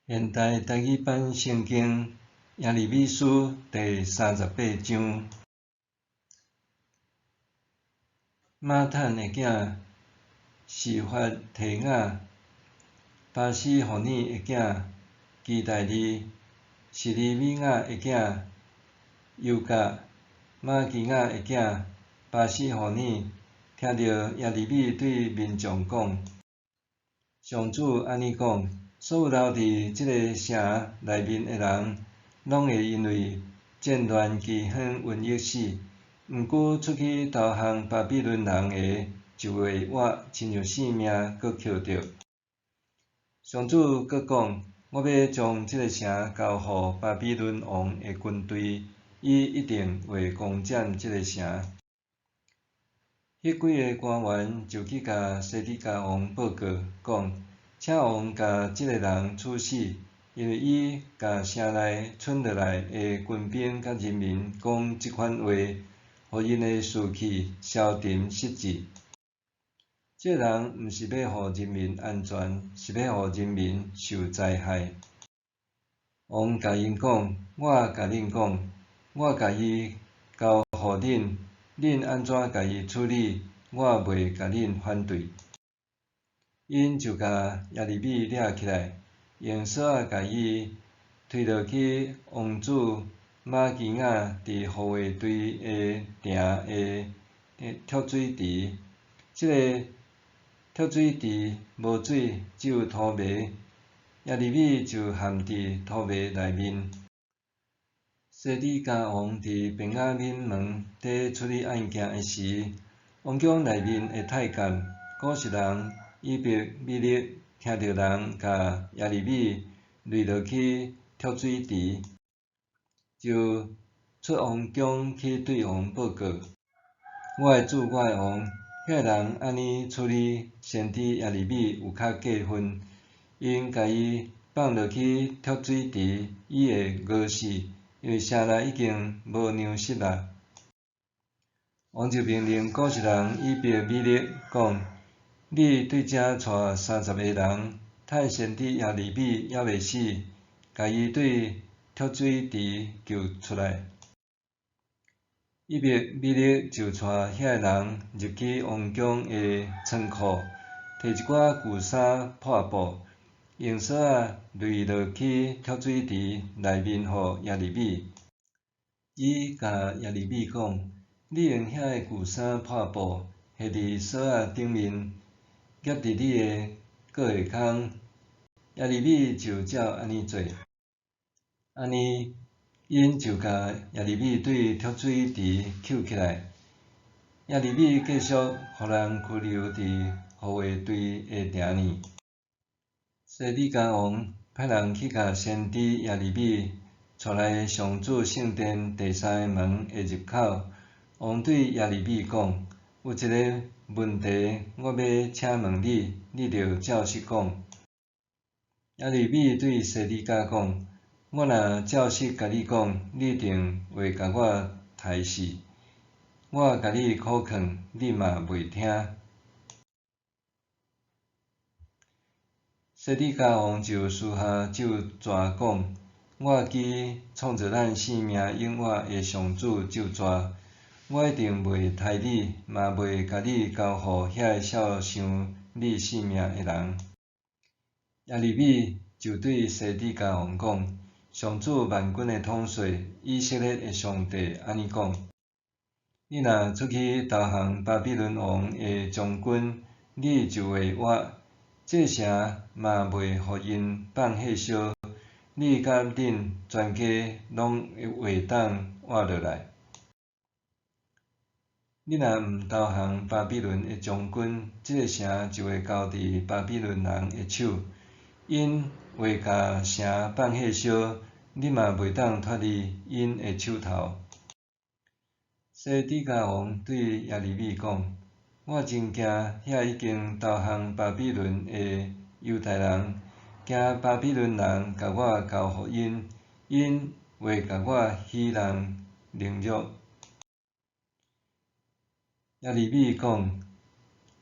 現代台語版聖經耶利米書第三十八章。馬坦的囝示法提雅，巴斯戶珥的囝基大利，示利米亞的囝猶甲，瑪基亞的囝巴斯戶珥，聽著耶利米對民眾講：上主按呢講，所有留佇這个城內面的人，攏會因為戰亂、饑荒、瘟疫死。毋過出去投降巴比倫人的，就會活，親像性命閣抾著。上主閣講：我欲將這个城交予巴比倫王的軍隊，伊一定會攻佔這个城。彼幾个官員就去共西底家王報告，講：請王共這个人處死，因為伊共城內賰落來的軍兵佮人民講這款話，予𪜶的士氣消沉失志。這个人毋是欲予人民安全，是欲予人民受災害。王共𪜶講：我共恁講，我共伊交予恁，恁按怎共伊處理，我袂共恁反對。𪜶就共耶利米掠起來，用索仔共伊推落去王子瑪基雅佇護衛隊的埕的蓄水池。這个蓄水池無水，只有塗糜。耶利米就陷佇塗糜內面。西底家王佇便雅憫門佇處理案件的時，王宮內面的太監古實人以伯美勒聽著人共耶利米礦落去蓄水池，就出王宮去對王報告：我的主，我的王，遐个人按呢處理先知耶利米有較過分，𪜶共伊放落去蓄水池，伊會餓死，因為城內已經無糧食啦。王就命令古實人以伯美勒講：你對遮帶三十个人，趁先知耶利米猶未死，共伊對蓄水池救出來。以伯美勒就帶遐个人入去王宮的倉庫，提一寡舊衫破布，用索仔礦落去蓄水池內面予耶利米。伊共耶利米講：你用遐个舊衫破布，繫佇索仔頂面，夾佇你的胳下空。耶利米就照按呢做。按呢，𪜶就共耶利米對蓄水池抾起來。耶利米繼續予人拘留佇護衛隊的埕裡。西底家王派人去共先知耶利米帶來上主聖殿第三个門的入口。王對耶利米講：有一个問題，我欲請問你，你著照實講。耶利米對西底家講：我若照實共你講，你一定會共我刣死。我共你苦勸，你嘛袂聽。西底家王就私下咒詛講：我舉創造咱性命永活的上主咒詛，我一定袂刣你，嘛袂共你交予遐个肖想你性命的人。耶利米就對西底家王講：上主萬軍的統帥，以色列的上帝按呢講：你若出去投降巴比倫王的將軍，你就會活，這城嘛袂予𪜶放火燒，你佮恁全家攏會當活落來。你若毋投降巴比倫的將軍，這个城就會交佇巴比倫人的手，𪜶會共城放火燒，你嘛袂當脫離𪜶的手頭。西底家王對耶利米講：我真驚遐已經投降巴比倫的猶太人，驚巴比倫人共我交予𪜶，𪜶會共我戲弄凌辱。耶利米講：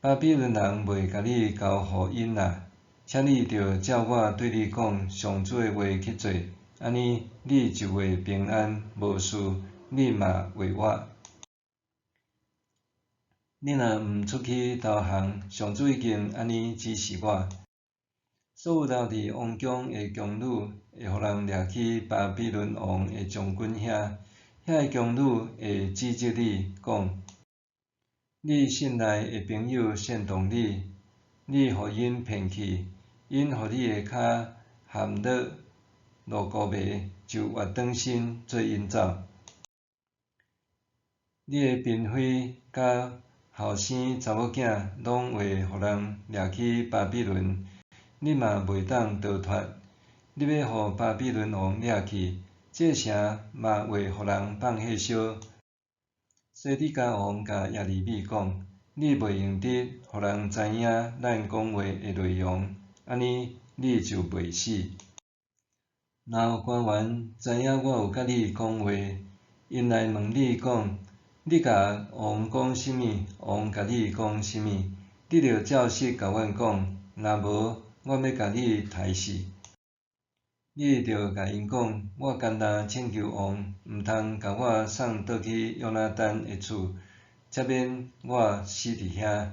巴比倫人袂共你交予𪜶啦。請你著照我對你講上主的話去做，按呢你就會平安無事，你嘛會活。你若毋出去投降，上主已經按呢指示我。所有留佇王宮的宮女會予人掠去巴比倫王的將軍遐，遐个宮女會指責你，講：你信賴的朋友煽動你，你予𪜶騙去，𪜶予你的跤陷落落孤迷，就越轉身做𪜶走。你的嬪妃佮後生查某囝攏會予人掠去巴比倫，你嘛袂當逃脫。你欲予巴比倫王掠去，這城嘛會予人放火燒。西底家王共耶利米講：你袂用得予人知影咱講話的內容，按呢你就袂死。若予官員知影我有佮你講話，𪜶來問你講：你共王講啥物？王共你講啥物？你著照實共阮講，若無，阮欲共你刣死。你著共𪜶講：我干焦請求王，毋通共我送倒去約拿單的厝，才免我死佇遐。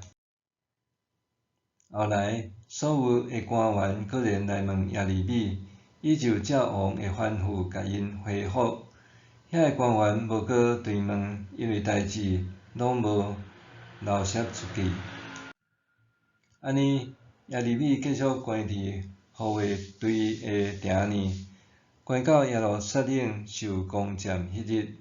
後來，所有的官員閣然來問耶利米，伊就照王的吩咐共𪜶回覆。遐个官員無閣追問，因為代誌攏無漏洩出去。按呢，耶利米繼續關佇護衛隊的埕呢，關到耶路撒冷受攻佔彼日。